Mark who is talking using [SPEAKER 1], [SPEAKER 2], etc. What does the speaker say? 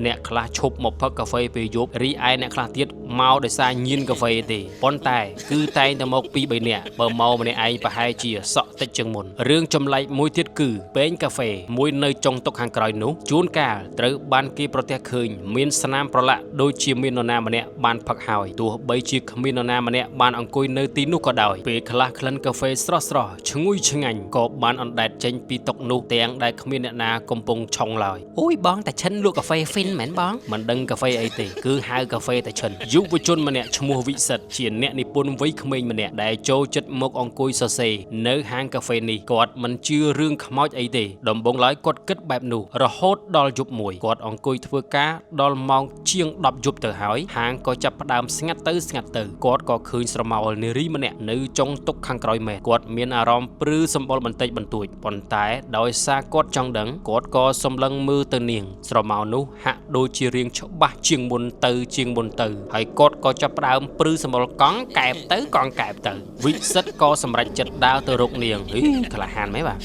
[SPEAKER 1] អ្នកខ្លះឈប់មកផឹកកាហ្វេពេលយប់រីឯអ្នកខ្លះទៀតមកដោយសារញៀនកាហ្វេទេប៉ុន្តែគឺតែងតែមកពី3នាក់បើមកម្នាក់ឯងប្រហែលជាសក់តិចជាងមុនរឿងចម្លែកមួយទៀតគឺពែងកាហ្វេមួយនៅចុងតុខាងក្រោយនោះជួនកាលត្រូវបានគេប្រទះឃើញមានស្នាមប្រឡាក់ដូចជាមាននរណាម្នាក់បានផឹកហើយទោះបីជាគ្មាននរណាម្នាក់បានអង្គុយនៅទីនោះក៏ដោយពេលខ្លះក្លិនកាហ្វេស្រស់ៗឈ្ងុយឆ្ងាញ់ក៏បានអណ្ដែតចេញពីតុនោះទាំងដែលគ្មានអ្នកណាកំពុងឆុងឡើយអូយបងតាឈិនលក់កាហ្វេហ្វីនមែនបងមិនដឹងកាហ្វេអីទេគឺហៅកាហ្វេតាឈិនយុវជនម្នាក់ឈ្មោះវិសិទ្ធជាអ្នកនិពន្ធវ័យក្មេងម្នាក់ដែលចូលចិត្តមកអង្គុយសរសេរនៅហាងកាហ្វេនេះគាត់មិនជឿរឿងខ្មោចអីទេដំបូងឡើយគាត់គិតបែបនោះរហូតដល់យប់មួយគាត់អង្គុយធ្វើការដល់ម៉ោងជាង10យប់ទៅហើយហាងក៏ចាប់ផ្ដើមស្ងាត់ទៅស្ងាត់ទៅគាត់ក៏ឃើញស្រមោលនារីម្នាក់នៅចុងតុខាងក្រោយមែនគាត់មានអារម្មណ៍ព្រឺសម្បុរបន្តិចបន្តួចប៉ុន្តែដោយសារគាត់ចង់ដឹងគាត់ក៏សម្លឹងមើលទៅនាងស្រមោលនោះហាក់ដូចជារៀងច្បាស់ជាងមុនទៅជាងមុនទៅហើយគាត់ក៏ចាប់ផ្ដើមព្រឺសម្បុរកង់កែបទៅកង់កែបទៅវិសិទ្ធក៏សម្រេចចិត្តដើរទៅរកនាងហីក្លាហានមែនបាទ។